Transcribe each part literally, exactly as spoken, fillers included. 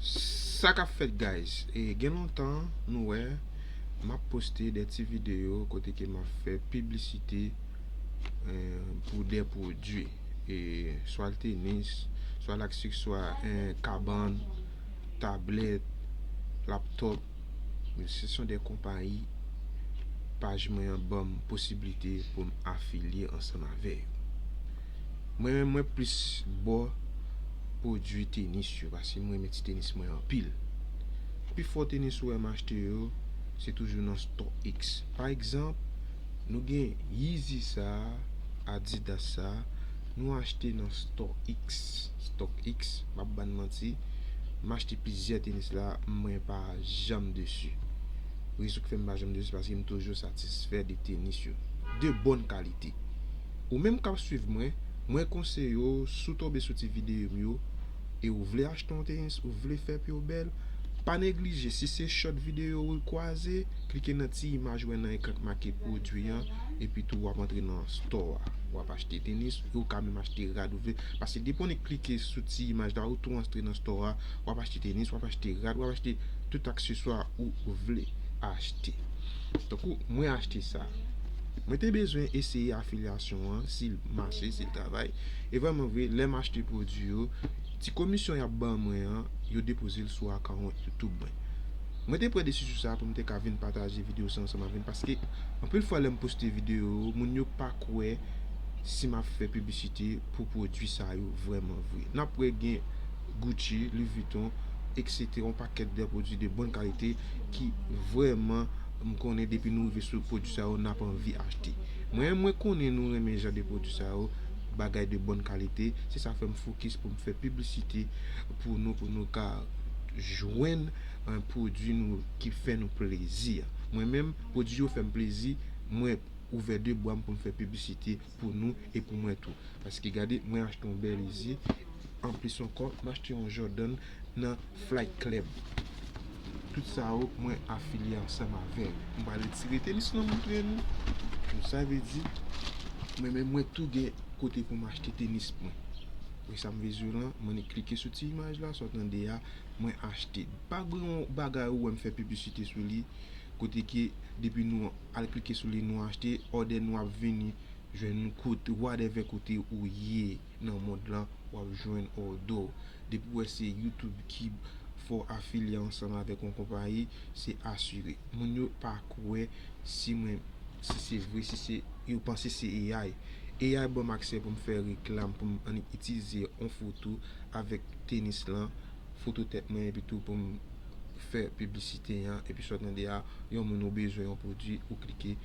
Sa k ap fèt, guys? E gen lontan nou wè m ap poste de ti videyo kote ke m ap fè piblisite, eh, pou de pwodui, e swa l tenis, swa l aksekswa, eh, kabann, tablèt, laptòp. Se son de konpayi paj mwen an ban m posiblite pou m afilye ansanm avè yo. Mwen menm, mwen plis bò pwodui tenis yo, paske mwen renmen ti tenis mwen anpil. Pifò tenis ou wè m achte yo, se toujou nan StockX. Pa egzanp, nou gen Yeezy sa, Adidas sa, nou achte nan StockX. StockX, m ap ban n manti, m achte plizyè tenis la, mwen pa janm desi. Rezon k fè m pa janm desi, paske m toujou satisfè de tenis yo. De bòn kalite. Ou menm k ap swiv mwen, mwen konseye w, si w tonbe sou ti videyo m yo, e ou vle achte yon tenis, ou vle fè pye w bèl, pa neglije, si se short videyo ou kwaze, klike nan ti imaj ou wè nan ekran k make pwodui an, epi tou w ap antre nan store a. W ap achte tenis, ou ka menm achte rad ou vle. Paske depi w klike sou ti imaj la, ou tou antre nan store a, w ap achte tenis, w ap achte rad, w ap achte tout akseswa ou vle achte. Tankou mwen achte sa. Mwen te bezwen eseye afilyasyon an, si l mache, si l travay. E vrèman vre, lè m achte pwodui yo, ti komisyon y ap ban mwen an, yo depoze l sou akawont YouTube mwen. Mwen te pran desizyon sa pou m te ka vin pataje videyo sa ansanm avè n, paske anpil fwa lè m poste videyo, moun yo pa kwè si m ap fè piblisite pou pwodui sa yo vrèman vre. N ap wè gen Gucci, Louis Vuitton, et cetera, yon pakèt de pwodui de bòn kalite ki vrèman, m konnen depi nou rive sou pwodui sa yo, n ap anvi achte. Mwen, mwen konnen nou renmen jan de pwodui sa yo, bagay de bòn kalite. Se sa fè m fokis pou m fè piblisite pou nou, pou nou ka jwenn, eh, pwodui nou ki fè nou plezi. Mwen menm, pwodui yo fè m plezi, mwen ouvè de bra m pou m fè piblisite pou nou e pou mwen tou. Paske gade, mwen achte yon bèl Yeezy. Anplis ankò, m achte yon Jordan nan Flight Club. Tout sa yo, mwen afilye ansanm avè yo. M pral retire tenis lan montre nou. Sa vle di, mwen menm mwen tou gen kote pou m achte tenis mwen. Wè sa m vle di w lan, mwen klike sou ti imaj la, sa w tande a, mwen achte. Pa gen yon bagay ou wè m fè piblisite sou li, kote ke depi nou al klike sou li, nou achte, òdè nou ap vini jwenn nou kote, whatever kote ou ye nan mond lan, w ap jwenn òdè w. Depi w wè se YouTube ki fè w afilye ansanm avèk yon konpayi, se asire. Moun yo pa kwè si mwen, si se vre, si se, yo panse se A I. A I ban m aksè pou m fè reklam, pou m annik itilize yon foto avèk tenis lan, foto tèt mwen, epi tou pou m fè piblisite an, epi sa w tande a, yon moun ou bezwen yon pwodui, ou klike,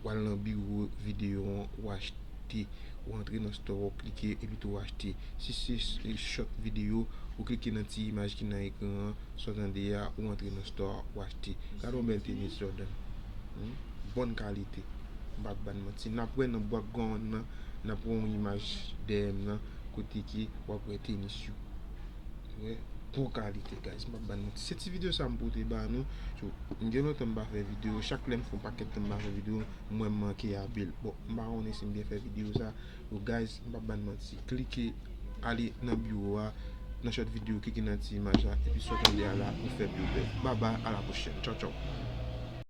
w al nan biwo videyo an, ou achte, ou antre nan store, ou klike, epi tou ou achte. Si se s-, short videyo, ou klike nan ti imaj ki nan ekran an, sa w tande a, ou antre nan store, ou achte. Gade yon bèl tenis Jordan. Hmm? Bòn kalite. M p ap ban n manti. N ap wè nan background nan, n ap wè yon imaj dèyè m nan, kote ke w ap wè tenis yo. Wè, bon kalite, guys. M p ap ban n manti. Se ti videyo sa m pote ba nou. So, m gen lontan m pa fè videyo. Chak lè m fè yon pakèt tan m pa fè videyo, mwen m manke abel. Bon, m pa konnen si m byen fè videyo sa. Yo, guys, m p ap ban n manti. Klike, ale nan biwo a, nan short videyo, klike nan ti imaj la, epi sa w tande a la, ou fè pye w bèl. Bye bye, à la prochaine. Tchaw, tchaw.